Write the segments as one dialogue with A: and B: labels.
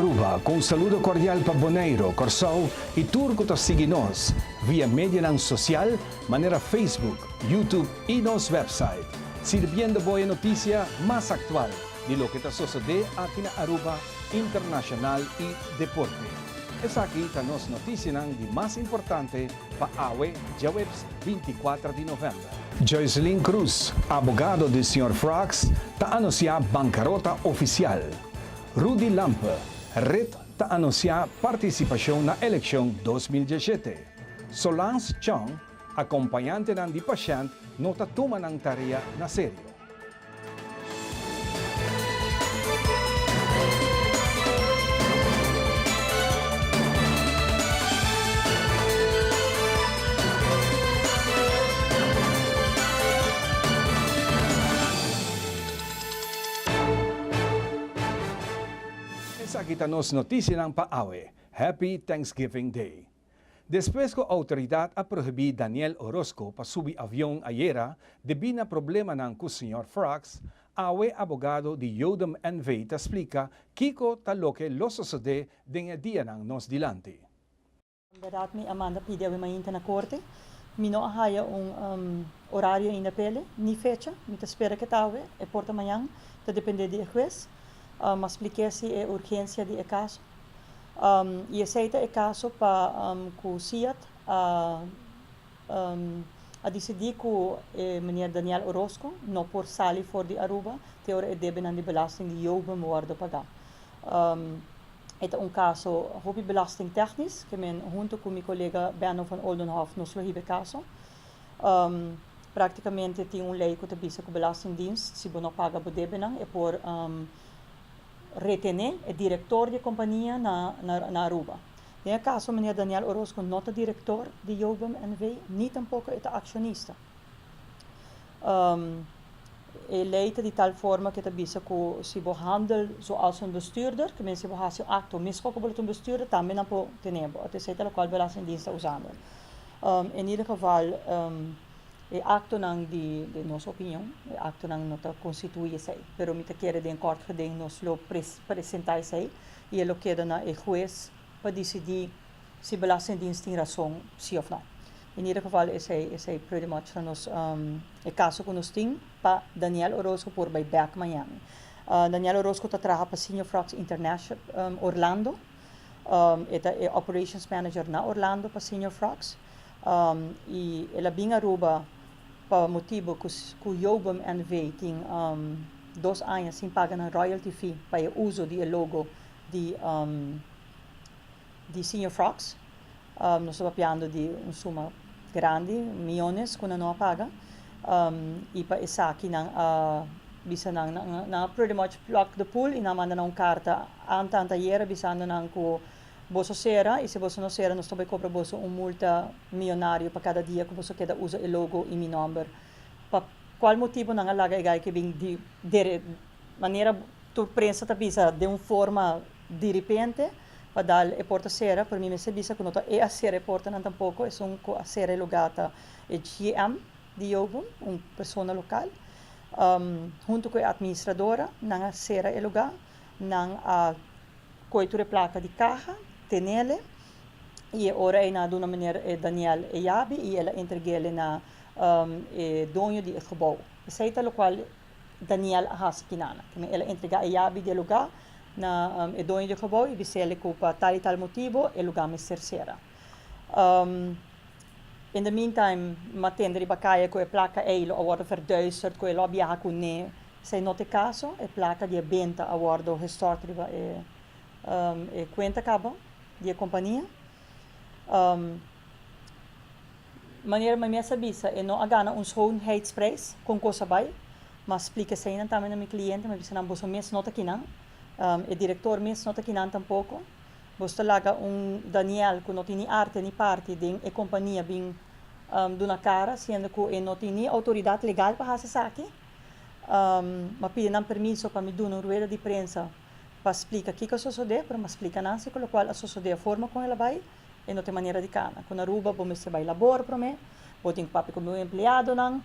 A: Aruba cu un saludo cordial pa Boneiro, Corsou y tur cu ta sigui nos via medianan social manera Facebook, YouTube y nos website, sirbiendo bo e noticia mas actual di loke ta sosode aki na Aruba, internacional y deporte. Esaki ta nos noticianan di mas importante pa awe djaweps 24 di november. Joycelyn Cruz, abogado di señor Frogs, ta anuncia bancarota oficial. Rudy Lampe, red ta anuncia participacion na eleccion 2017. Solange Chong, acompañantenan di pashent no ta tuma nan tarea na serio. Esaki ta nos noticianan pa awe. Happy Thanksgiving Day. Despues ku outoridat a prohibí Daniel Orozco pa subi avion ayera debí na problemanan ku señor Frogs, awe abogado di Jodem NV ta splika kiko ta loke lo sosodé den e dianan nos dilanti.
B: Berdad mi a manda pidi awe mainta na corte. Mi no a haya un horario ainda p'ele, ni fecha. Mi ta spera ke ta awe, e por ta mañan, ta depende di e hues. M'a splik'é si e urgencia di e caso. I esei ta e kaso pa ku SIAD a a disidí ku e meneer Daniel Orozco no por sali for di Aruba te ora e debenan di belasting di Jobim wòrdu pagá. E ta un kaso hopi belastingtechnisch, ke men huntu ku mi kolega Benno van Oldenhof nos lo hiba e kaso. Praktikamente tin un lei ku ta bisa ku Belastingdienst si bo no paga bo debenan e por retené e direktor di e kompania na na Aruba. Den e kaso meneer Daniel Orozco no ta direktor di Jobim NV. ni tampoko e ta akshonista. E lei ta di tal forma ku e ta bisa ku si bo handel zoals un bestuurder, ke men si bo hasi un akto meskos ku bo lo ta un bestuurder tambe nan por tene bo. Esei ta lokual Belastingdienst ta usando. In ieder geval E actonan di den nos opinion, e actonan no ta constitui esey, pero mi ta kere den kort geding nos lo presenta esey y e lo keda na e huez pa dicidi si Belastingdienst tin razon si of no. In ieder geval esey esey pretty much ta nos e caso cu nos tin pa Daniel Orozco por bay back Miami. Daniel Orozco ta traha pa Senior Frogs International Orlando, e ta e operations manager na Orlando pa Senior Frogs. Y el a bin Aruba pa motibo cu cu Jobim NV tin dos aña sin paga nan royalty fee pa e uzo di e logo di di Senior Frogs. Nos ta papiando di un suma grandi, miyones cu nan no a paga. Y pa esaki nan a bisa nan, nan a pretty much plug the pool y nan a manda nan un carta anta anteayer bisando nan cu Boso sera, i si boso no sera nos ta bai kobra boso un multa miyonario pa kada dia ku boso keda usa e logo i mi nòmber. Pa kual motibu nan a laga e gai ke bin di dere manera tur prensa ta bisa den un forma diripente pa dal e porta sera, pero mi mester bisa ku no ta e a sera e portanan tampoko, esun ku a sera e lugá ta e GM di Jobum, un persona lokal, huntu ku e atministradora nan a sera e lugá, nan a. Koe tur e plaka di kaha, tenele, i e ora ei nan a duna meneer Daniel e yabi i el a entreg'ele na e doño di e gebou. Esei ta lokual Daniel a hasi kinana. El a entregá e yabi di e lugá na e doño di e gebou i bis'ele ku pa tal i tal motibu e lugá mester sera. In the meantime, m'a tende riba kaya ku e plaka ei lo a wòrdu verduisterd, ku e lo a biaha kuné. Esei no ta e kaso, e plaka di e benta a wòrdu gestort riba e e kuenta kaba di e kompania. Manera mi mes a bisa, e no a gana un schoonheidsprijs, kon kos a bai, m'a splika eseinan tambe na mi kliente, m'a bisa nan boso mes no ta kinan, e direktor mes no ta kinan tampoko. Bos ta laga un Daniel ku no tin ni arte ni parti den e kompania bin duna kara, siendo ku e no tin ni outoridat legal pa hasi esaki. M'a pidi nan permiso pa mi duna un rueda di prensa pa splika kiko a sosodé, pero m'a splika nan si ku lokual a sosodé, e forma kon el a bai, e no tin manera di kana. Ku na Aruba bo mester bai labor promé, bo tin ku papia ku bo empleadonan,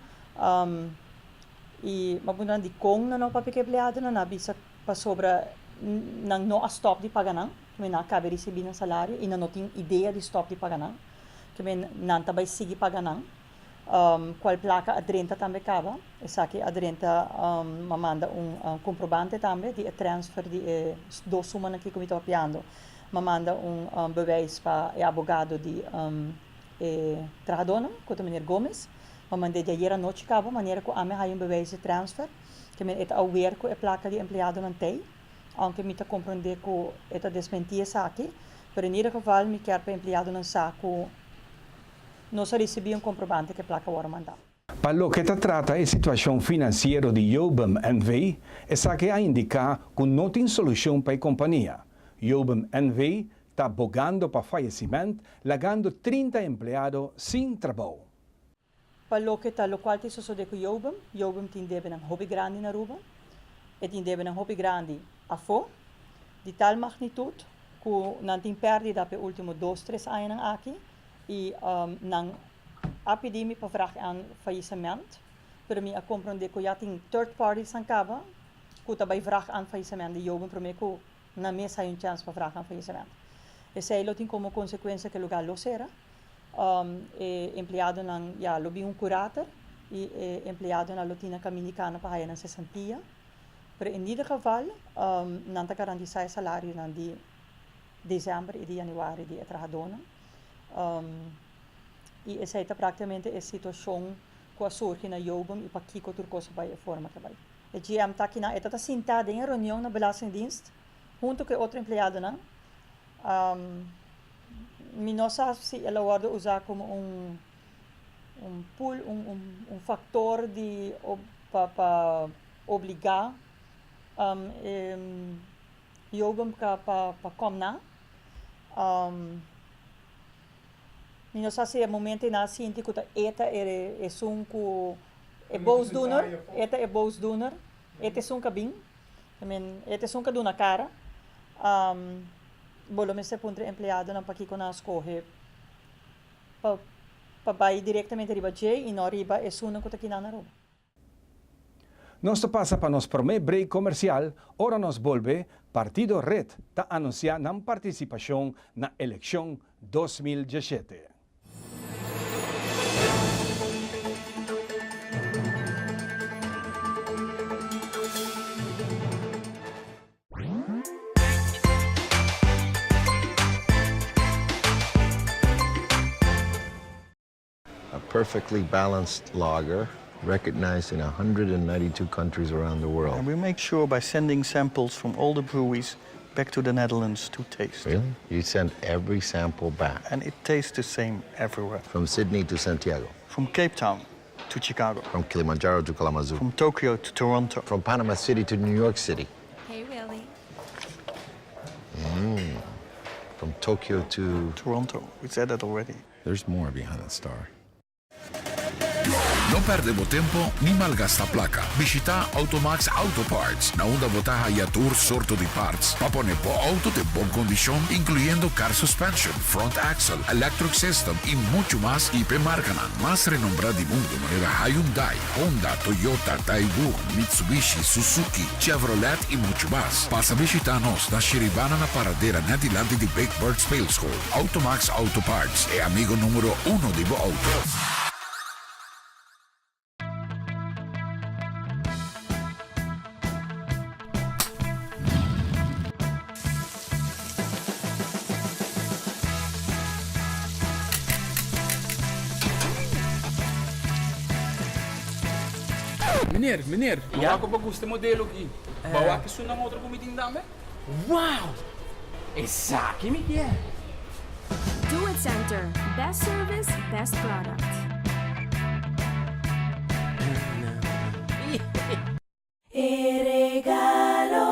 B: i m'a puntra nan dikon nan no papia ku e empleadonan, nan a bisa pasobra. Nan no a stòp di paga nan, ke nan a kaba risibí nan salario i nan no tin idea di stòp di paga nan. Ke nan ta bai sigui paga nan. Kual plaka a drenta tambe kaba. Esaki a drenta, m'a manda un komprobante tambe di e transfer di e dos sumanan ki ku mi ta papiando. M'a manda un bewijs pa e abogado di e trahadónan, ku ta meneer Gomez. M'a mand'é di ayer anochi kaba, manera ku ami a haña un bewijs di transfer. Ke men e ta awer ku e plaka di empleadonan t'ei, aunke mi ta komprondé ku e ta desmentí esaki, pero in ieder geval mi kier pa e empleadonan sa ku nos a risibí un komprobante ku e plaka wòrdu mandá.
A: Pa loke ta trata e situashon finansiero di Jobim NV, esaki a indiká ku no tin solushon pa e kompania. Jobim NV ta bogando pa fayesiment, lagando 30 empleado sin trabou.
B: Pa loke ta locual tin sosode cu Jobim, Jobim tin debenan hopi grandi na Aruba, e tin debenan hopi grandi afo, di tal magnitud cu nan tin perdida p'e ultimo dos, tres añanan aki y nan a pidi mi pa vraag aan faillissement, pero mi a comprende cu ya tin third parties nan caba cu ta bay vraag aan faillissement di Jobim prome cu nan mes hay un chance pa vraag aan faillissement. Esey lo tin como consecuencia cu e lugar lo cera. E empleadonan ya lo bin un curator y e empleadonan lo tin na caminda y cana pa haya nan cesantía. Pero en ieder geval nan ta garantisa e salarionan di december y di januari di e trahadornan. Y esey ta practicamente e situacion cu a surgi na Jobim y pakico tur cos a bay e forma cu a bay. E GM ta akinan, e ta ta sinta den e reunion na Belastingdienst hunto cu e otro empleadonan. Mi no sa si el a wòrdu usá komo un un pul un un un faktor di pa pa obligá e hóben pa pa pa kòm nan. Mi no sa si e momento ei nan a sinti ku ta e ta e esun ku e boosdoener, e ta e boosdoener, e ta esun ku a bin. I mean, e ta esun ku a duna kara. Bo lo mester puntra e empleadonan pakiko nan a skohe pa pa bai direktamente riba dje i no riba esunnan ku ta kinan na Aruba.
A: Nos ta pasa pa nos promé break komersial, ora nos bolbe, Partido Red ta anunsiá nan partisipashon na elekshon 2017.
C: A perfectly balanced lager recognized in 192 countries around the world.
D: And we make sure by sending samples from all the breweries back to the Netherlands to taste.
C: Really? You send every sample back?
D: And it tastes the same everywhere.
C: From Sydney to Santiago?
D: From Cape Town to Chicago.
C: From Kilimanjaro to Kalamazoo.
D: From Tokyo to Toronto.
C: From Panama City to New York City.
E: Hey, Willie.
C: From Tokyo to...
D: Toronto. We said that already.
C: There's more behind that star.
F: No perde bo tempo ni malgasta placa. Bishita Automax Auto Parts, na unda bo ta haya tur sorto di parts pa pone bo auto den bon condicion, incluyendo car suspension, front axle, electric system y mucho mas y p'e marcanan mas renombra di mundo manera Hyundai, Honda, Toyota, Daewoo, Mitsubishi, Suzuki, Chevrolet y mucho mas. Pasa bishita nos na Shiribana na Paradera net dilanti di Big Bird Speelschool. Automax Auto Parts, e amigo numero uno di bo auto.
G: Meneer, meneer, mi wak ku bo gusta e modelo aki. Bo wak esunnan otro ku mi tin tambe? Wow! Esaki mi kier!
E: Do It Center, best service, best product.
H: E regalo.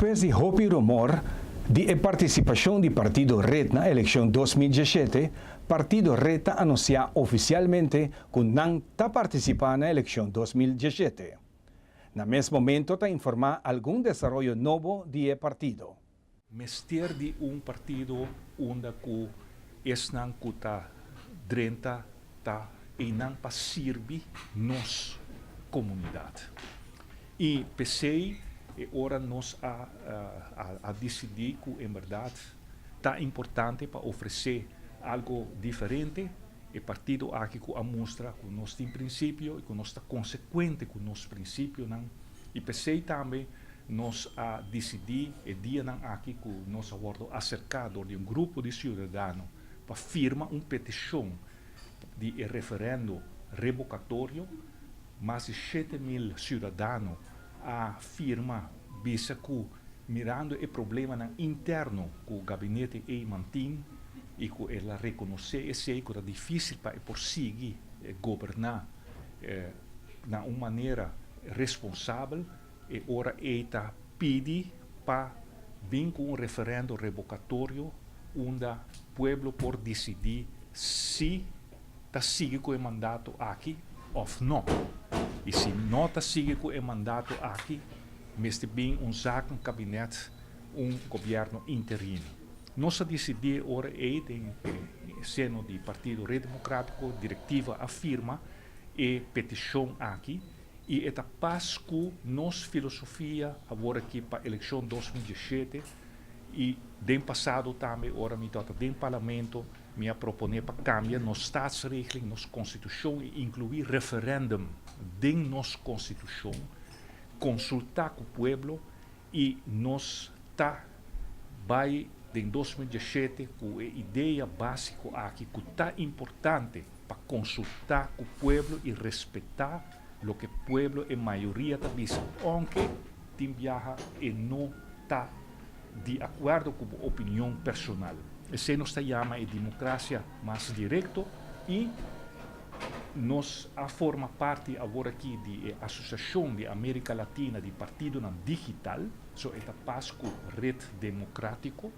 A: Despues di hopi rumor di e partisipashon di Partido Red na elekshon 2017, Partido Red ta anunsiá ofisialmente ku nan ta partisipá na elekshon 2017. Na mes momento ta informá algun desaroyo nobo di e partido.
I: Mester di un partido unda ku esnan ku ta drenta ta einan pa sirbi nos komunidat. I p'esei e ora nos a a disidí ku en bèrdat ta importante pa ofresé algu diferente, e partido aki ku a mustra ku nos tin prinsipio i ku nos ta konsekuente ku nos prinsipionan. I p'esei tambe Nos a disidí e dianan aki ku nos a wòrdu aserká dor di un grupo di siudadano pa firma un petishon di e referendo rebokatorio. Mas di 7000 siudadano a firma bisa ku mirando e problemanan interno ku gabinete Eman tin i ku el a rekonosé esei ku ta difísil pa e por sigui goberná na un manera responsabel, E ora ei ta pidi pa bin ku un referendo rebokatorio unda pueblo por disidí si ta sigui ku e mandato aki òf no. I si no ta sigui ku e mandato aki, mester bin un zakenkabinet, un gobièrnu interino. Nos a disidí e ora ei den e seno di Partido Red Democratico, direktiva a firma e petishon aki. I e ta pas ku nos filosofia awor aki pa elekshon 2017 i den pasado tambe ora mi tabata den parlamento mi a proponé pa kambia nos staatsregeling, nos konstitushon i inkluí referendum den nos konstitushon, konsultá ku pueblo i nos ta bai den 2017 ku e idea básiko aki ku ta importante pa konsultá ku pueblo i respetá loke pueblo e mayoria ta bisa, ounke tin biaha e no ta di akuerdo ku bo opinion personal. Esei nos ta yama e demokrasia mas direkto i nos a forma parti awor aki di e Asosiashon di Amerika Latina di Partidonan Digital, so e ta pas ku Red Demokratiko.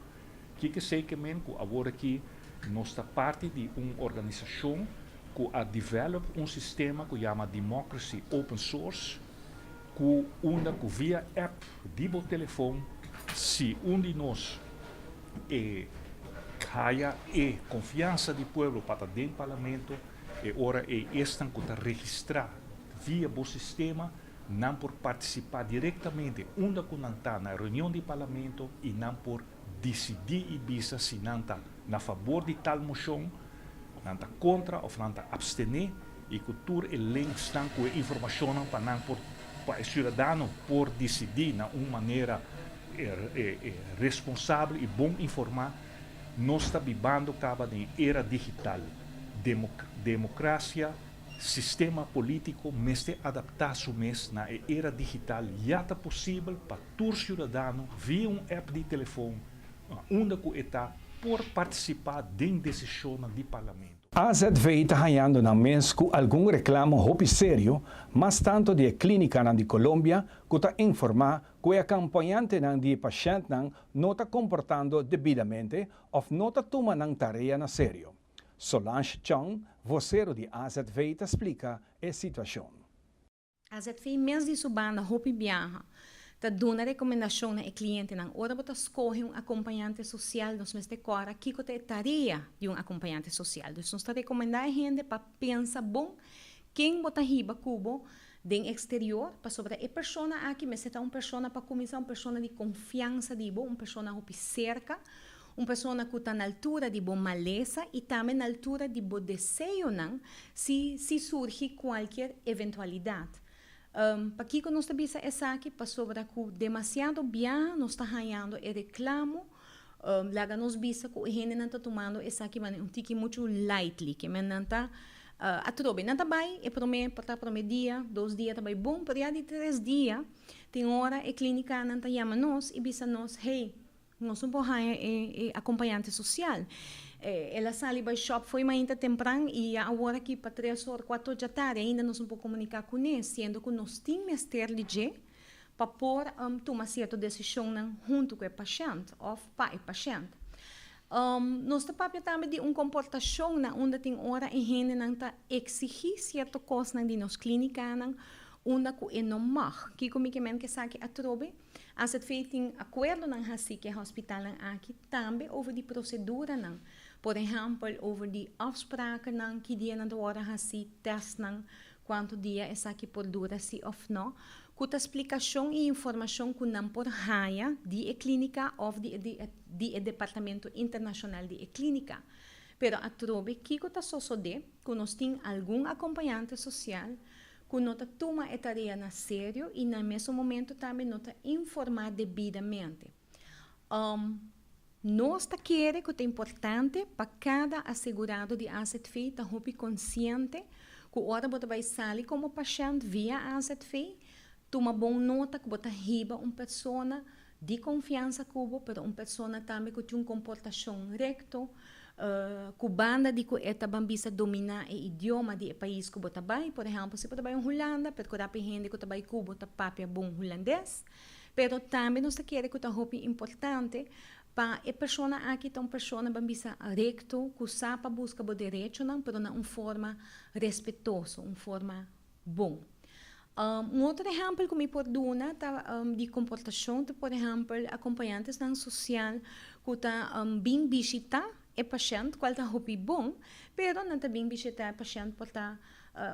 I: Kiko esei ke men? Ku awor aki nos ta parti di un organisashon ku a develop un sistema ku yama Democracy Open Source, ku unda ku via app di bo telefon si un di nos e haya e konfiansa di pueblo pa ta den parlamento, e ora ei esnan ku ta registrá via bo sistema nan por partisipá direktamente unda ku nan ta na reunion di parlamento i nan por disidí i bisa si nan ta na fabor di tal moshon, nan ta kontra òf nan ta apstené i ku tur e linksnan ku e informashonnan pa nan por pa e siudadano por disidí na un manera responsabel i bon informá. Nos ta bibando kaba den era digital. Demokrasia, sistema polítiko mester adaptá su mes na e era digital. Ya ta posibel pa tur siudadano via un app di telefon unda ku e ta por partisipá den desishonnan di parlamento.
A: AZV ta hañando nan mes ku algun reklamo hopi serio, mas tantu di e klínikanan di Colombia ku ta informá ku e akompañantenan di e pashèntnan no ta komportando debidamente òf no ta tuma nan tarea na serio. Solange Chong, vosero di AZV ta splika e situashon.
J: AZV mes di su banda hopi biaha ta duna rekomendashon na e klientenan. Ora bo ta skohe un akompañante sosial nos mester kòrda kiko ta e tarea di un akompañante sosial. Dus nos ta rekomendá e hende pa pensa bon ken bo ta hiba ku bo den eksterior pasobra e persona aki mester ta un persona pa kuminsá un persona di konfiansa di bo, un persona hopi serka, Un persona ku ta na altura di bo malesa i tambe na altura di bo deseonan si si surgi kualkier eventualidat. Pakiko nos ta bisa esaki? Pasobra ku demasiado biaha nos ta hañando e reklamo, laga nos bisa ku e hendenan ta tumando esaki manera un tiki muchu lightly, ke men nan ta atrobe. Nan ta bai e prome, por ta prome dia, dos dia ta bai bon, pero ya di tres dia tin ora e klinikanan ta yama nos i bisa nos, hey, Nos no por haña e akompañante sosial. El a sali bai shòp fo'i mainta tempran i ya awor aki pa tres or, kuater or djatardi ainda nos no por komuniká kuné, siendo ku nos tin mester di dje. pa por tuma sierto desishonnan huntu ku e pashènt òf pa e pashènt. Nos ta papia tambe di un komportashon na unda tin ora e hendenan ta eksigí sierto kosnan di nos klínikanan unda ku e no mag. Kiko mi ke men ku esaki atrobe? AZV tin akuerdonan hasí ku e hospitalnan aki tambe over di proseduranan. Por ehèmpel over di afsprakennan, ki dia nan ta wòrdu hasí tèstnan, kuantu dia esaki por dura si òf nò, ku ta splikashon i informashon ku nan por haña di e klínika òf di e di e departamento internashonal di e klínika. Pero atrobe kiko ta sosodé ku nos tin algun akompañante sosial ku no ta tuma e tarea na serio i na mesun momento tambe no ta informá debidamente. Nos ta kere ku ta importante pa kada asegurado di AZV ta hopi konsiente ku ora bo ta bai sali komo pashènt via AZV, tuma bon nota ku bo ta hiba un persona di konfiansa ku bo, pero un persona tambe ku tin un komportashon rekto, ku banda di ku e ta ban bisa dominá e idioma di e pais ku bo ta bai. Por ehèmpel, si bo ta bai un Hulanda, perkurá pa e hende ku ta bai ku bo ta papia bon hulandes. Pero tambe nos ta kere ku ta hopi importante pa e persona aki ta un persona ban bisa rekto, ku sa pa buska bo derechonan, pero na un forma respetoso, un forma bon. Un otro ehèmpel ku mi por duna ta di komportashon ta por ehèmpel akompañantesnan sosial ku ta bin bishita e pashènt, kual ta hopi bon, pero nan ta bin bishita e pashènt por ta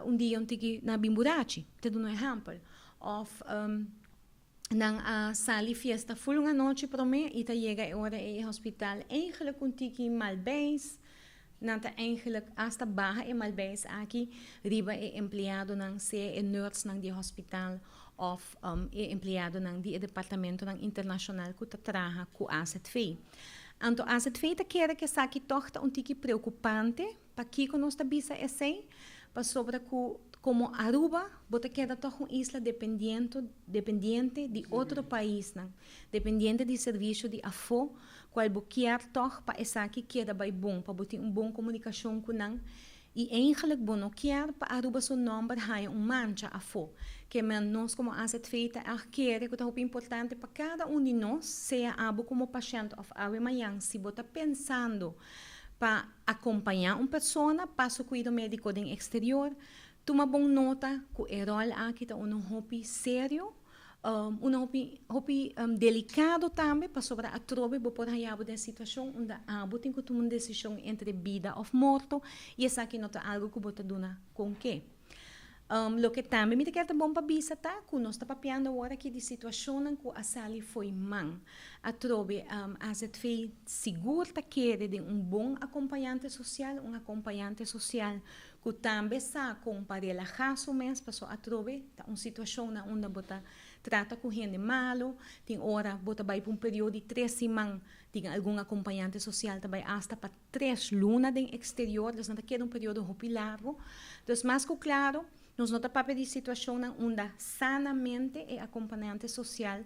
J: un dia un tiki nan a bin burachi, ta duna un ehèmpel. Òf nan a sali fiesta ful un anochi promé i ta yega e ora ei e hospital eigenlijk un tiki mal beis. Nan ta eigenlijk asta baha e mal beis aki riba e empleadonan, sea e nursenan di e hospital òf e empleadonan di e departamentonan internashonal ku ta traha ku AZV. Anto AZV ta kere ku esaki tòg ta un tiki preokupante. Pakiko nos ta bisa esei? Pasobra ku komo Aruba bo ta keda tòg un isla dependiento dependiente di otro paisnan, dependiente di servisio di afó, kual bo kier tòg pa esaki keda bai bon, pa bo tin un bon komunikashon ku nan. I eigenlik bo no kier pa Aruba su nòmber haña un mancha afó. Ke men nos komo AZV ta ègt kere ku ta hopi importante pa kada un di nos, sea abo komo pashènt òf awe mañan si bo ta pensando pa Acompañá un persona pa su cuido médico den exterior. Tuma bon nota cu e rol aki ta uno hopi serio, uno hopi hopi delicado tambe pasobra atrobe bo por haya bo den situacion unda abo tin cu tuma un decision entre bida of morto y esaki no ta algo cu bo ta duna con ke. Loke tambe mi ta kere ta bon pa bisa ta ku nos ta papiando awor aki di situashonnan ku a sali fo'i man. Atrobe AZV sigur ta kere den un bon akompañante sosial, un akompañante sosial ku tambe sa kon pa relahá su mes paso atrobe ta un situashon na unda bo ta trata ku hende malu, tin ora bo ta bai pa un periodo di tres siman, tin algun akompañante sosial ta bai asta pa tres luna den exterior, dus nan ta keda un periodo hopi largo. Dus mas cu claro, nos no ta papia di situacionnan unda sanamente e acompañante social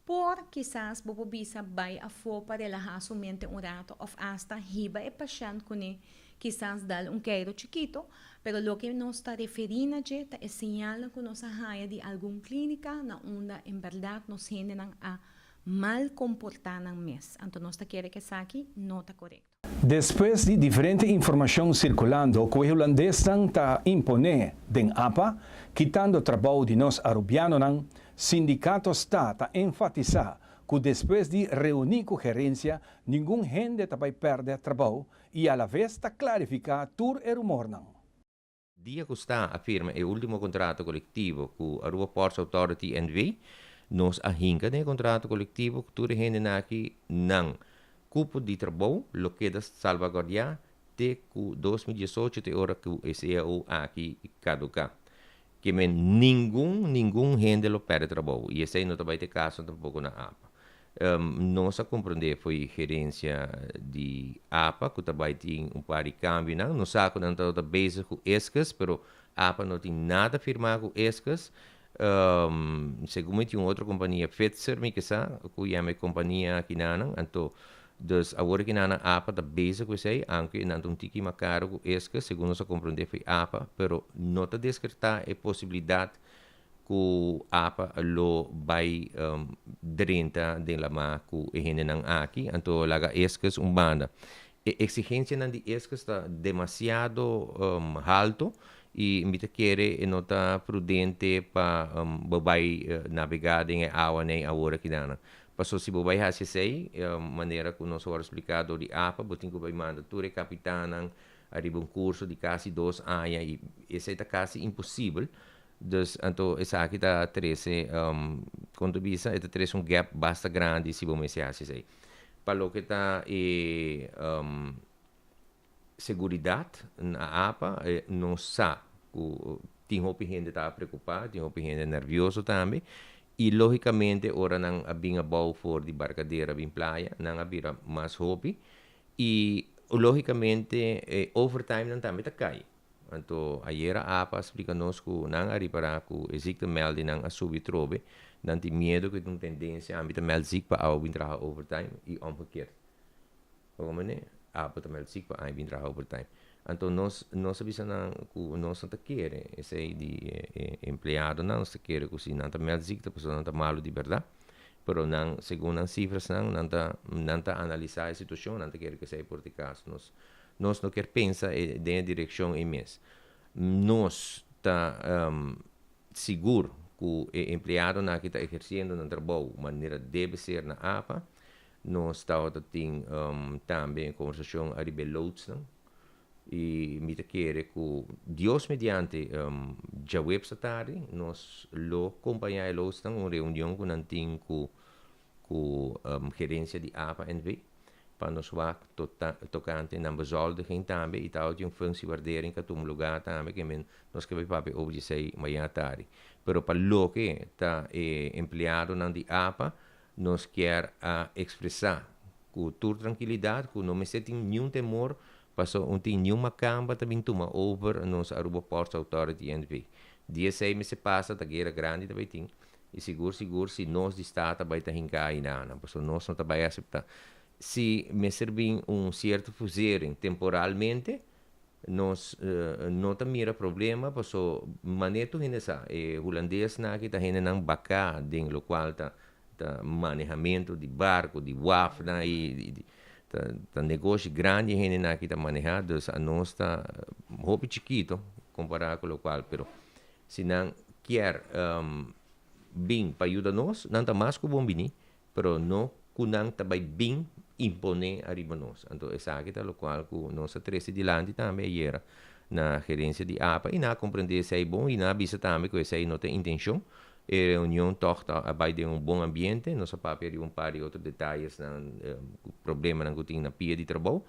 J: por kisas bo por bisa bay afo pa relaha su mente un rato of hasta hiba e pashent cune kisas dal un keiro chikito, pero loke nos ta referi na dje ta e señalnan cu nos a haya di algun clinica na unda en berdad nos hendenan a mal komportá nan mes. Anto nos ta kere ku esaki no ta korekto.
A: Despues di diferente informashon sirkulando ku e hulandesnan ta imponé den apa, kitando trabou di nos arubianonan, Sindikato sta ta enfatisá ku despues di reuní ku gerensia ningun hende ta bai pèrdè trabou i alaves ta klarifiká tur e rumornan.
K: Dia cu sta a firma e ultimo contrato colectivo cu Aruba Ports Authority NV, nos a hinca den e contrato colectivo cu tur e hendenan aki nan cupo di trabou lo keda salvaguardia te cu 2018 te ora cu e cao aki caduca. Ke men ningun, ningun hende lo perde trabou y esey no ta bay ta e caso tampoco na apa. Nos a comprende fo'i gerencia di apa cu ta bay tin un par di cambionan. Nos sa cu nan tabata bezig cu Eskes, pero apa no tin nada firma cu Eskes. Segun mi tin un otro compania, Fitzer mi ke sa, cu yama e compania akinanan. Anto, dus awor akinanan apa ta bezig cu esey, aunke nan ta un tiki mas caro cu Eskes, segun nos a comprende fo'i apa, pero no ta descarta e posibilidad. ku apa lo bai drenta den lamá ku e hendenan aki, anto laga eskes un banda. E eksigensianan di eskes ta demasiado halto i mi ta kere e no ta prudente pa bo bai nabegá den e awa nei awor akidanan. Paso si bo bai hasi esei, manera ku nos a wòrdu spliká dor di apa, bo tin ku bai manda tur e kapitannan ariba un kurso di kasi dos aña i esei ta kasi imposibel. Dus anto esaki ta trese, kon ta bisa, e ta trese un gap basta grandi si bo mester hasi esei. Pa loke ta e seguridat na apa, nos sa ku tin hopi hende ta preokupá, tin hopi hende nervioso tambe i lógikamente ora nan a bin abou for di Barcadera bin Playa nan a bira mas hopi i lógikamente e overtimenan tambe ta kai. Anto ayera apa a splika nos ku nan a ripará ku e ziektemeldingnan a subi trobe. Nan tin miedu ku e ta un tendensia ami ta meld ziek pa awe bin traha overtime i omgekeerd. Bo komprendé? Abo ta meld ziek pa ami bin traha overtime. Anto nos nos a bisa nan ku nos no ta kere esei di e empleadonan, nos ta kere ku si nan ta meld ziek ta pasobra nan ta malu di bèrdat. Pero nan segun nan sifrasnan nan ta nan ta analisá e situashon nan ta kere ku esei por ta e kaso. Nos Nos no kier pensa den e direkshon ei mes. Nos ta sigur ku e empleadonan aki ta ehersiendo nan trabou manera debe ser na apa. Nos tabata tin tambe un konversashon ariba e loodsnan i mi ta kere ku Dios mediante djaweps atardi nos lo kompañá e loodsnan un reunion ku nan tin ku ku gerensia di apa NV. Pa nos wak tokante nan bezoldiging tambe i ta tin un functiewaardering ka tuma lugá tambe ke men nos ke bai papia over di esei mañana tardi. Pero pa loke ta e empleadonan di apa nos kier a ekspresá ku tur trankilidat ku no mester tin niun temor paso un tin niun makamba ta bin tuma over nos Aruba Ports Authority NV. Di esei mester pasa ta guera grandi ta bai tin I sigur sigur si nos di Staten bai ta hinká aynan, pasobra nos no ta bai aseptá. Si mester bin un sierto fusering temporalmente, nos no ta mira problema, paso manera tur hende sa, e hulandesnan aki ta hendenan baká den lokual ta ta manehamentu di barku, di wafnan i ta ta negoshi grandi e hendenan aki ta manehá, dus anos ta hopi chikito kompará ku lokual, pero Si nan kier bin pa yuda nos, nan ta mas ku bon bini, pero no ku nan ta bai bin imponé ariba nos. Anto esaki ta lokual ku nos a trese dilanti tambe ayera na gerensia di apa i nan a komprendé esei bon i nan a bisa tambe ku esei no ta intenshon. E reunion tòg ta a bai den un bon ambiente, nos a papia riba un par di otro detayesnan, problemanan ku tin na pia di trabou,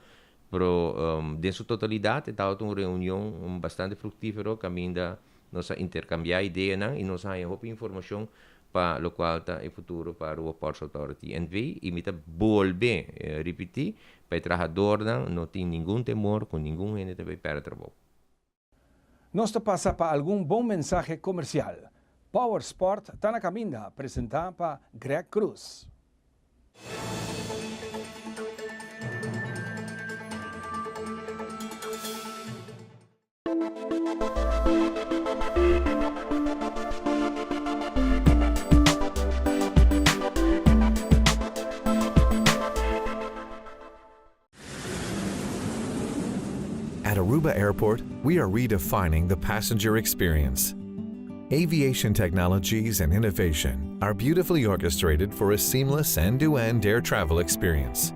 K: Pero den su totalidat e tabata un reunion bastante fruktífero kaminda nos a interkambiá ideanan i nos a haña hopi informashon pa lokual ta e futuro pa Aruba Ports Authority NV. I mi ta bolbe ripití pa e trahadornan no tin ningun temor ku ningun hende ta bai pèrdè trabou.
A: Nos ta pasa pa algun bon mensahe komersial. Power Sport ta na kaminda, presentá pa Greg Cruz.
L: At Aruba Airport, we are redefining the passenger experience. Aviation technologies and innovation are beautifully orchestrated for a seamless end-to-end air travel experience.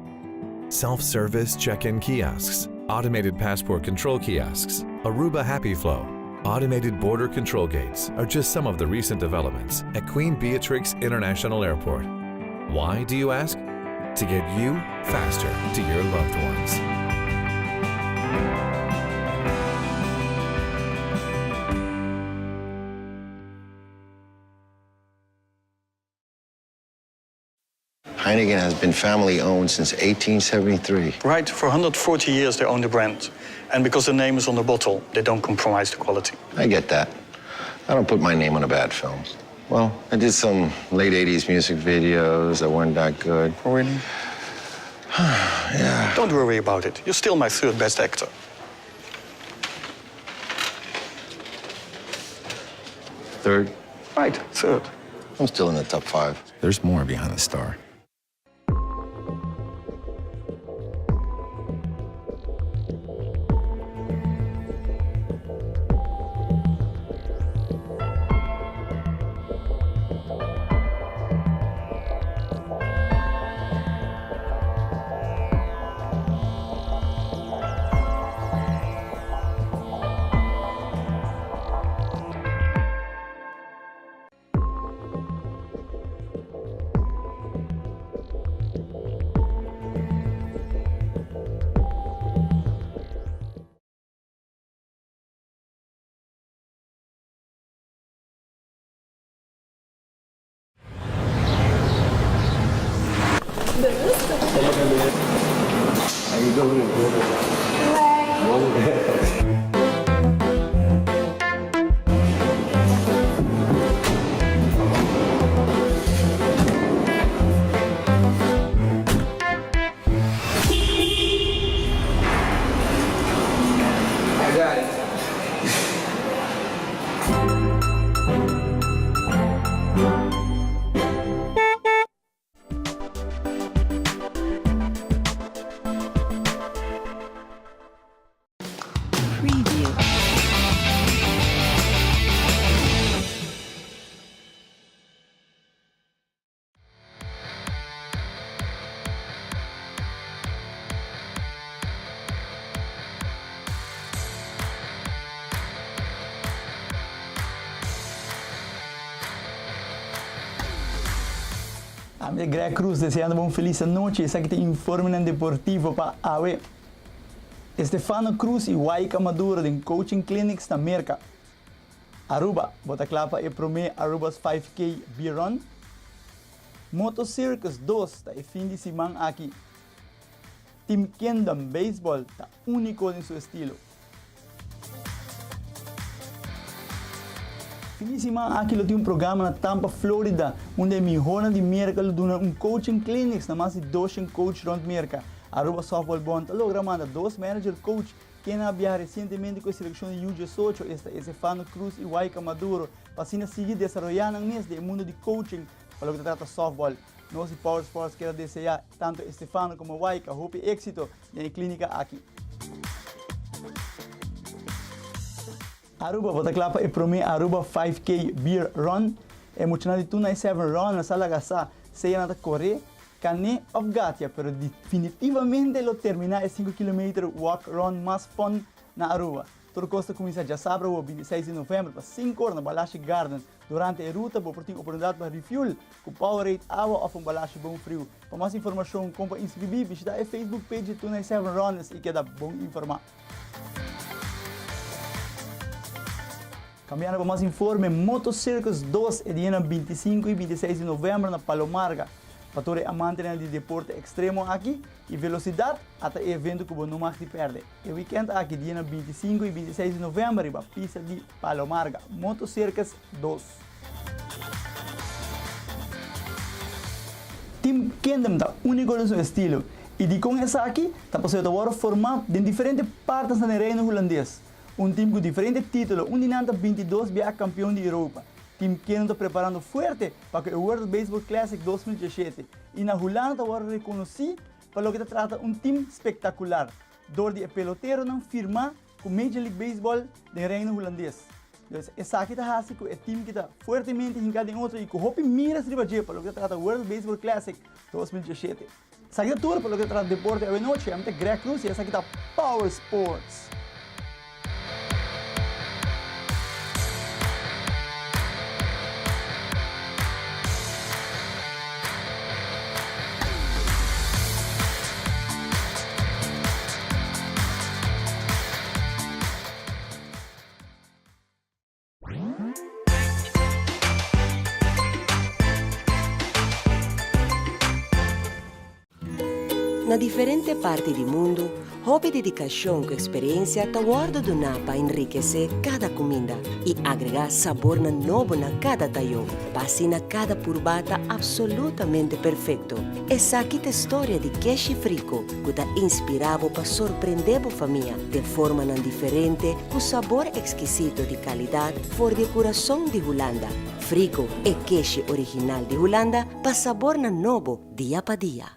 L: Self-service check-in kiosks, automated passport control kiosks, Aruba Happy Flow, automated border control gates are just some of the recent developments at Queen Beatrix International Airport. Why, do you ask? To get you faster to your loved ones.
C: Heineken has been family owned since 1873.
D: Right, for 140 years they own the brand. And because the name is on the bottle, they don't compromise the quality.
C: I get that. I don't put my name on a bad film. Well, I did some late 80s music videos that weren't that good.
D: Oh, really?
C: yeah.
D: Don't worry about it. You're still my third best actor.
C: Third?
D: Right, third.
C: I'm still in the top five. There's more behind the star.
G: I got it.
H: Preview.
M: Ami ta Greg Cruz deseando bo un feliz anochi. Esaki ta informenan deportivo pa awe. Estefano Cruz y Waika Maduro den coaching clinics na Merca. Aruba, bo ta kla pa e prome Aruba's 5K Beer Run? Moto Circus dos ta e fin di siman aki. Team Kingdom Baseball ta unico den su estilo. Fin di siman aki lo tin un programa na Tampa, Florida, unda e mihornan di Merca lo duna un coaching clinics na mas di doshen coach rond Merca. Aruba Softball Bond ta logra manda dos manager coach Ken a biaha resientemente ku e selekshon di U18, esta Estefano Cruz i Waika Maduro, pa asina sigui desaroyá nan mes den e mundu di coaching pa loke ta trata softball. Nos di Power Sports kier a deseá tantu Estefano komo Waika hopi éksito den e klínika aki. Aruba, bo ta kla pa e promé Aruba 5K Beer Run? E muchanan di 297 Runners a laga sa sea nan ta koré, kané òf gatia, pero definitivamente lo terminá e sinku kilometer walk run mas fun na Aruba. Tur kos ta kuminsá djasabra awor 26 di novèmber pa sinku or na Balashi Garden. Durante e ruta bo por tin oportunidat pa refuel ku Powerade, awa òf un balashi bon friu. Pa mas informashon kon pa inskribí, bishitá e Facebook page di 297 Runners i keda bon informá. Cambiando pa mas informe, Moto Circus dos e dianan 25 y 26 di november na Palo Marga. Pa tur e amantenan di deporte extremo aki y velocidad, ata e evento cu bo no mag di perde. E weekend aki, dianan 25 y 26 di november riba pista di Palo Marga, Moto Circus dos. Team Kingdom ta úniko den su estilo i dikon esaki ta pasobra ta wòrdu formá den diferente partes den Reino Hulandes. Un tim ku diferente título, un di nan ta 22 biaha kampion di Europa. Team Kingdom ta preparando fuerte pa ku e World Baseball Classic 2017 i na Hulanda ta wòrdu rekonosí pa loke ta trata un tim spektakular dor di e peloteronan firmá ku Major League Baseball den Reino Hulandes. Dus esaki ta hasi ku e tim ki ta fuertemente hinká den otro i ku hopi miras riba dje pa loke ta trata World Baseball Classic 2017. Esaki ta tur pa loke ta trata deporte awenochi. Ami ta Greg Cruz i esaki ta Power Sports.
N: Na diferente parti di mundu, hopi dedikashon ku eksperensia ta wòrdu duná pa enrikesé kada kuminda i agregá sabornan nobo na kada tayó, pa asina kada purbá ta apsolutamente perfekto. Esaki ta e storia di Keshi Friko ku ta inspirá bo pa sorprendé bo famia den formanan diferente ku sabor ekskisito di kalidat for di e kurason di Hulanda. Friko, e keshi original di Hulanda, pa sabornan nobo dia pa dia.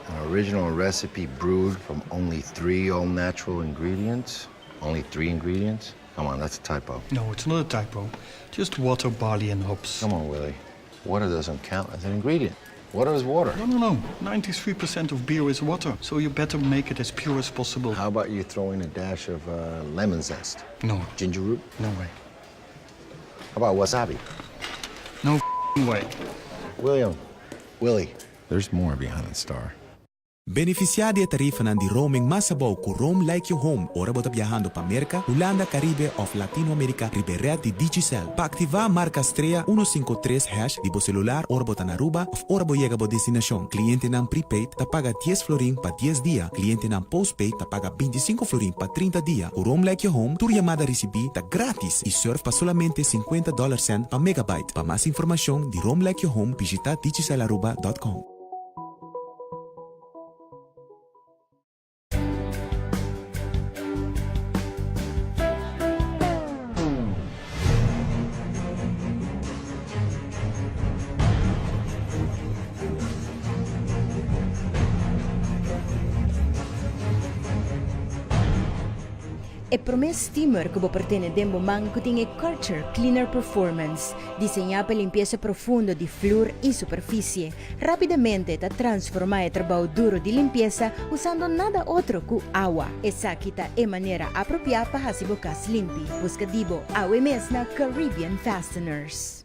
C: An original recipe brewed from only three all-natural ingredients? Only three ingredients? Come on, that's a typo.
D: No, it's not a typo. Just water, barley and hops.
C: Come on, Willie. Water doesn't count as an ingredient. Water is water.
D: No, no, no. 93% of beer is water, so you better make it as pure as possible.
C: How about you throw in a dash of uh, lemon zest?
D: No.
C: Ginger root?
D: No way.
C: How about wasabi?
D: No way.
C: William, Willie. There's more behind the star.
O: Benefisiá di e tarifanan di roaming mas abou ku Roam Like You Home ora bo ta biahando pa Merka, Hulanda, Karibe òf Latinoamerika riba e ret di Digicel. Pa aktivá, marka strea 153 hash di bo selular ora bo ta na Aruba òf ora bo yega bo destinashon. Klientenan prepaid ta paga dies florin pa dies dia, klientenan postpaid ta paga 25 florin pa 30 dia. Ku Roam Like You Home tur yamada risibí ta grátis i surf pa solamente 50 dòler sènt pa megabyte. Pa mas informashon di Roam Like You Home bishitá digicelaruba dòt com.
P: E promé steamer ku bo por tene den bo man ku tin e Karcher Cleaner Performance, diseñá pa limpiesa profundo di flur i superfisie. Rápidamente ta transformá e trabou duro di limpiesa usando nada otro ku awa. Esaki ta e manera apropiá pa hasi bo kas limpi. Buska di bo awe mes na Caribbean Fasteners.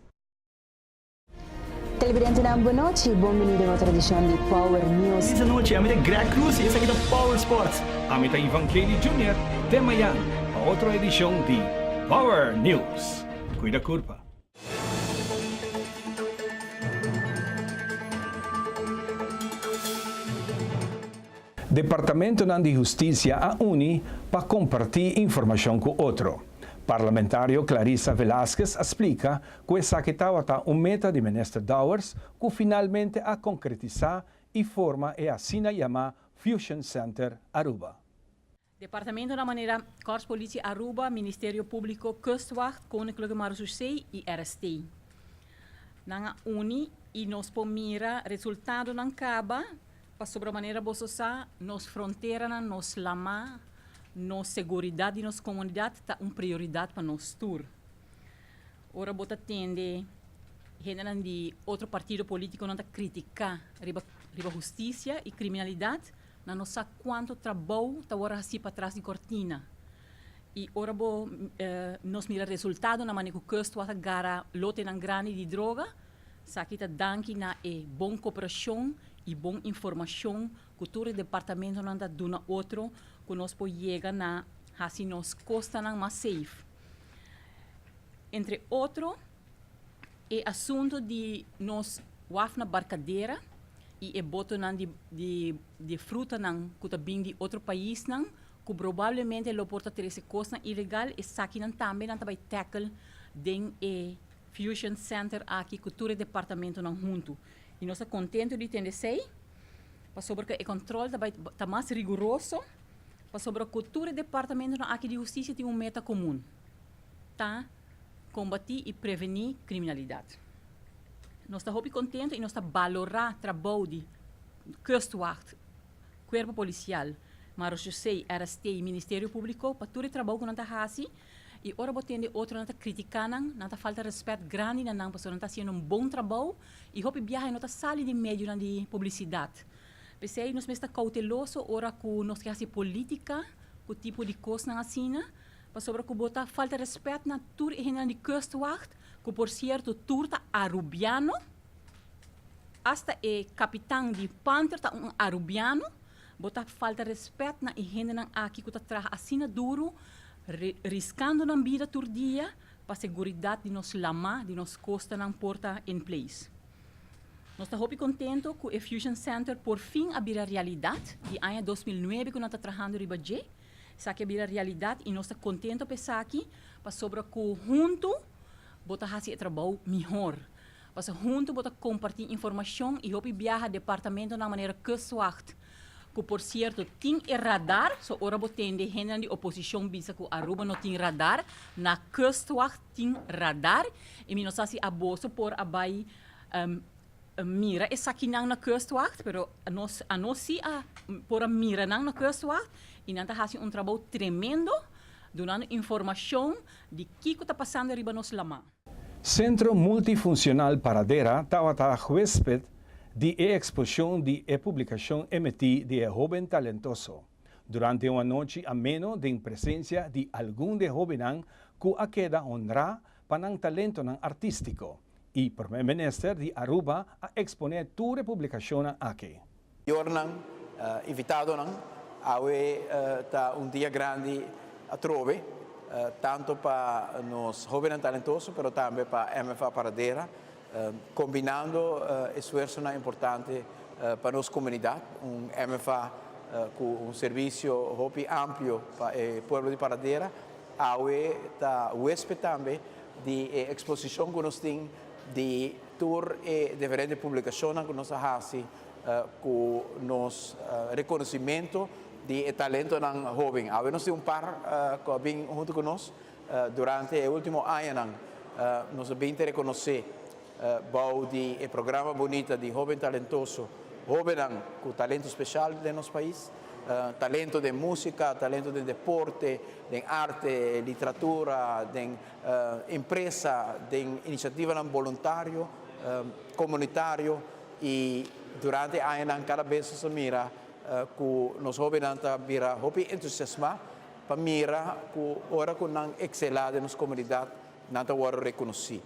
H: Televidentenan bon nochi, bon bini den otro edicion di Power News.
Q: Feliz anochi, ami ta Greg Cruz y esaki ta Power Sports.
A: Ami ta Ivan Kelly Junior, te mayan pa otro edicion di Power News. Cuida curpa. Departamentonan di Husticia a uni pa comparti informacion cu otro. Parlamentario Clarissa Velasquez a splica cu esaki tawata un meta di Minister Dowers cu finalmente a concretisa y forma e asina yama Fusion Center Aruba.
R: Departamentonan manera Korps Politie Aruba, Ministerio Publico, Kustwacht, Koninklijke Marechaussee y RST. Nan a uni y nos por mira resultadonan caba pasobra manera boso sa nos fronteranan, nos lama, nos seguridad di nos comunidad ta un prioridad pa nos tur. Ora bo ta tende hendenan di otro partido politiconan ta critica riba riba husticia y criminalidad, Nan no sa cuanto trabou ta worde haci patras di cortina. Y ora bo nos mira resultado na mane cu Kustwacht a gara lotenan grandi di droga, esaki ta danki na e bon cooperacion y bon informacion cu tur e departamentonan ta duna otro cu nos por yega na haci nos costanan mas safe. Entre otro, e asunto di nos waf na Barcadera y e botonan di di di frutanan cu ta bin di otro paisnan cu probablemente lo por ta trece cosnan ilegal, esakinan tambe nan ta bay tackle den e Fusion Center aki cu tur e departamentonan hunto. Y nos ta contento di tende esey pasobra cu e control ta bay ta mas riguroso pasobra cu tur e departamentonan aki di husticia tin un meta comun, ta kombatí i prevení kriminalidat. Nos ta hopi kontento i nos ta balorá trabou di Kustwacht, Kuerpo Polisial, Marechaussee, RST i Ministerio Públiko pa tur e trabou ku nan ta hasi i ora bo tende otronan ta kritiká nan, nan ta falta rèspèt grandi na nan pasobra nan ta hasiendo un bon trabou i hopi biaha e no ta sali den medionan di publisidat. P'esei nos mester ta kouteloso ora ku nos ke hasi polítika ku tipo di kosnan asina. Pasobra ku bo ta falta respet na tur e hendenan di Kustwacht, ku por sierto tur ta Arubiano, asta e kapitan di Panther ta un Arubiano, bo ta falta respet na e hendenan aki ku ta traha asina duru, riskando nan bida tur dia pa seguridat di nos lama, di nos kostanan por ta in place. Nos ta hopi contento cu e Fusion Center por fin a bira realidad, di aña 2009 cu nan ta trahando riba dje, esaki a bira realidad y nos ta contento pa esaki pasobra cu hunto bo ta haci e trabou mihor. Pasobra hunto bo ta comparti informacion y hopi biaha departamentonan manera Kustwacht, cu por cierto tin e radar, so ora bo tende hendenan di oposicion bisa cu Aruba no tin radar, na Kustwacht tin radar y mi no sa si aboso por a bay mira esakinan na Kustwacht, pero nos anos si a por a mira nan na Kustwacht y nan ta haci un trabou tremendo dunando informacion di kico ta pasando riba nos lama.
A: Centro Multifuncional Paradera tabata huesped di e exposicion di e publicacion emeti di e hoben talentoso. Durante un anochi ameno den presencia di algun di e hobennan cu a keda honra pa nan talentonan artistico y Prome Minister di Aruba a expone tur e publicacionnan aki.
S: Mayornan, invitadonan, awe ta un dia grandi atrobe, tanto pa nos hobennan talentoso pero tambe pa MFA Paradera, combinando esfuerzonan importante pa nos comunidad, un MFA cu un servicio hopi amplio pa e pueblo di Paradera, awe ta huesped tambe di e exposicion cu nos tin di tur e diferente publicacionnan cu nos a haci cu nos reconocimento di e talentonan hoben. Awe nos tin un par cu a bin hunto cu nos durante e ultimo añanan. Nos a bin ta reconoce bou di e programa bunita di Hoben Talentoso, hobennan cu talento special den nos pais, talento den musica, talento den deporte, den arte, literatura, den empresa, den iniciativanan boluntario, comunitario. Y durante e añanan cada bes nos a mira cu nos hobennan ta bira hopi entusiasma pa mira cu ora cu nan excela den nos comunidad nan ta wordo reconoci.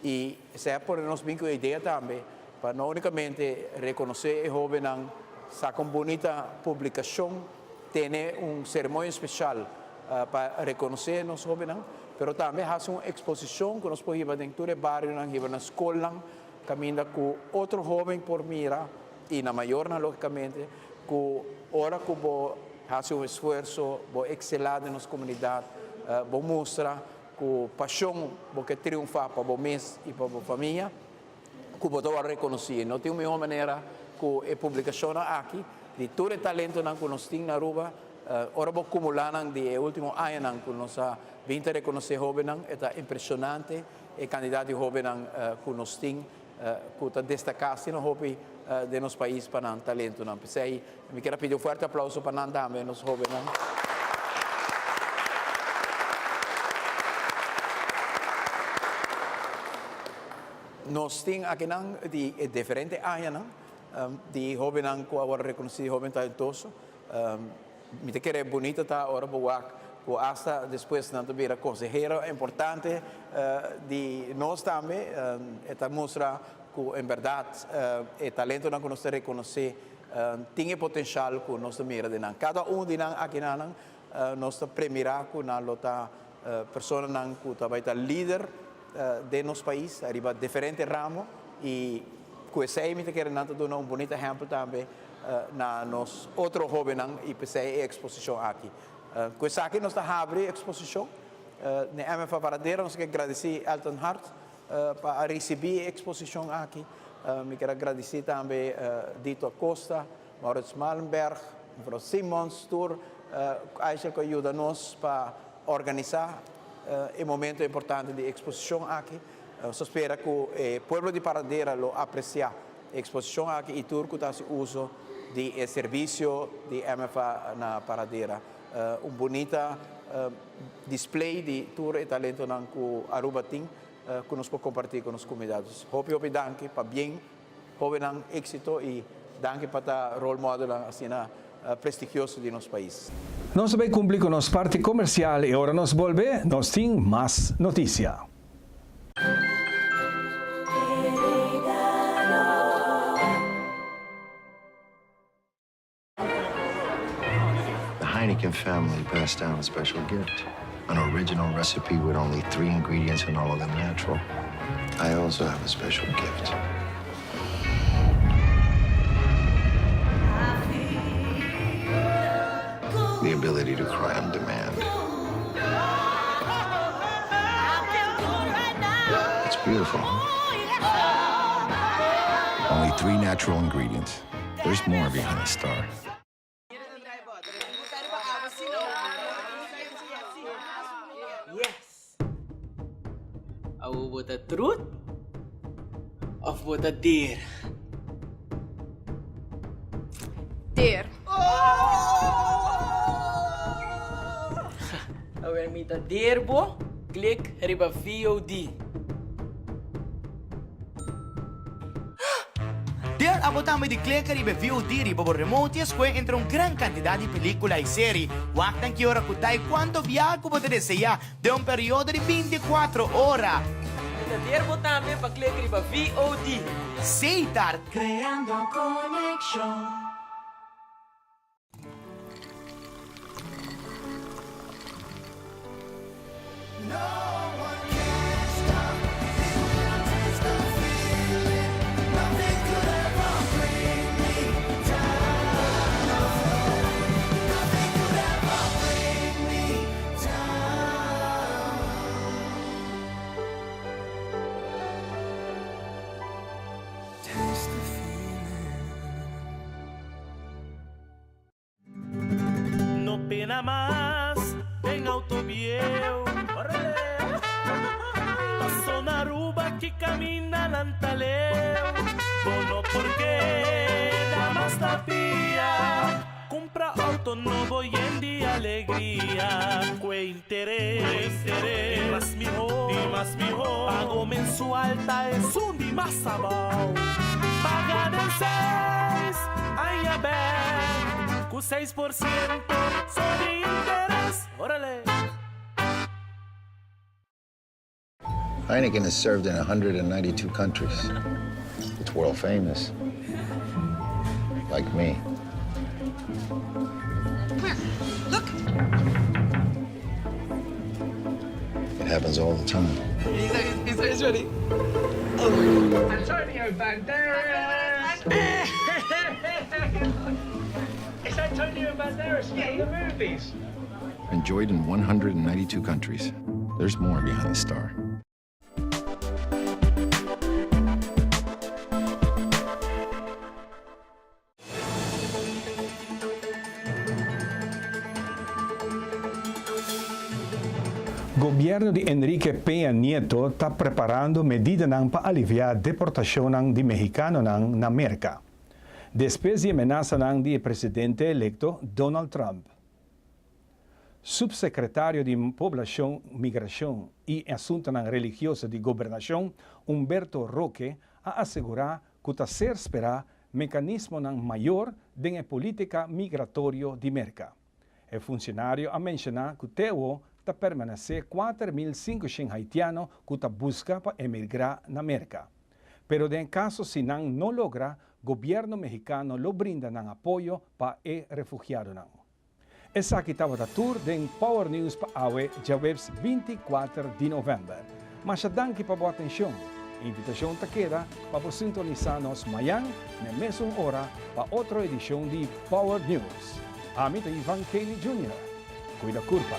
S: Y esey a pone nos bin cu e idea tambe pa no unicamente reconoce e hobennan, saca un bunita publicacion, tene un ceremonia special pa reconoce nos hobennan, pero tambe haci un exposicion cu nos por hiba den tur e barionan, hiba na scolnan, Caminda cu otro hoben por mira, y na mayornan logicamente, cu ora cu bo haci un esfuerzo, bo excela den nos comunidad, bo mustra cu pasion bo ke triunfa pa bo mes y pa bo famia, cu bo ta worde reconoci. No tin un miho manera cu e publicacionnan aki di tur e talentonan cu nos tin na Aruba, ora bo cumula nan di e ultimo añanan cu nos a bin ta reconoce hobennan, e ta impresionante. E kandidat di hóbennan ku nos tin ku ta destaká asina hopi den nos pais pa nan talentonan. P'esei mi kier a pidi un fuerte aplauso pa nan tambe, nos hóbennan. Nos tin akinan di e diferente añanan di hóbennan ku a wòrdu rekonosí hóben talentoso. Mi ta kere bunito ta ora bo wak ku asta despues nan ta bira konsehero importante di nos tambe. E ta mustra ku en bèrdat e talentonan ku nos ta rekonosé tin e potenshal ku nos ta mira den nan. Kada un di nan akinanan nos ta premirá ku nan lo ta personanan ku ta bai ta lider den nos pais ariba diferente ramo i ku esei mi ta kere nan ta duna un bunito ehèmpel tambe na nos otro hóbennan i p'esei e eksposishon aki. Ku esaki nos ta habri e eksposishon na MFA Paradera. Nos ke gradisí Elton Hart pa a risibí e eksposishon aki. Mi kier a gradisí tambe Dito Acosta, Maurits Malenberg, mevrouw Simons, tur Aishel ku a yuda nos pa organisá e momento importante di e eksposishon aki. Nos ta spera ku e pueblo di Paradera lo apresiá E eksposishon aki i tur ku ta hasi uso di e servisio di MFA na Paradera. Un bunita display di tur e talentonan ku Aruba tin ku nos por kompartí ku nos komunidat. Hopi hopi danki pa bien hóbennan éksito i danki pa ta role modelnan asina prestigioso di nos pais.
A: Nos ta bay cumpli cu nos parti comercial y ora nos bolbe nos tin mas noticia.
C: The Heineken family passed down a special gift. An original recipe with only three ingredients and all of them natural. I also have a special gift. The ability to cry on demand. It's beautiful, huh? Only three natural ingredients. There's more behind the star.
T: Yes! Awo bo ta truth of bo ta deer?
U: Deer.
T: Awer mi ta deer bo, klik riba VOD.
V: Deel abo tambe di kleka riba e VOD riba bo remote i escohe entre un gran cantidad di pelicula i seri. Wak nan ki ora cu ta i cuanto biaha cu bo ta desea den un periodo di binticuatro ora.
T: Mi ta deel bo tambe pa klek riba VOD.
V: Setar.
W: Creando conexion.
X: No pena mas den auto bieu. Paso na Aruba ki caminda nan ta leu. Bo no por keda mas na pia. Cumpra auto nobo yen di alegria. Cue interes di mas miho, di mas miho. Pago mensual ta esun di mas abou. Paga den seis aña bek cu 6% so di interes. Orale!
C: Heineken has served in 192 countries. It's world famous. Like me.
W: Where? Look.
C: It happens all the time.
W: He's, he's, he's ready.
Y: Oh. Antonio Banderas! It's Antonio Banderas from the movies.
C: Enjoyed in 192 countries. There's more behind the star.
A: Gobierno di Enrique Peña Nieto ta preparando medidanan pa alivia deportacionnan di Mexicanonan na Merca, despues di e menasanan di e presidente electo Donald Trump. Subsecretario di Poblacion, Migracion y Asuntonan Religioso di Gobernacion, Humberto Roque, a asegura cu ta ser spera mecanismonan mayor den e politica migratorio di Merca. E funcionario a menciona cu te-o ta permanece 4500 haitiano cu ta busca pa emigra na Merca. Pero den caso si nan no logra, gobierno Mexicano lo brinda nan apoyo pa e refugiadonan. Esaki tabata tur den Power News pa awe djaweps 24 di november. Masha danki pa bo atencion. E invitacion ta keda pa bo sintonisa nos mayan n'e mesun ora pa otro edicion di Power News. Ami ta Ivan Kelly Junior. Cuida curpa.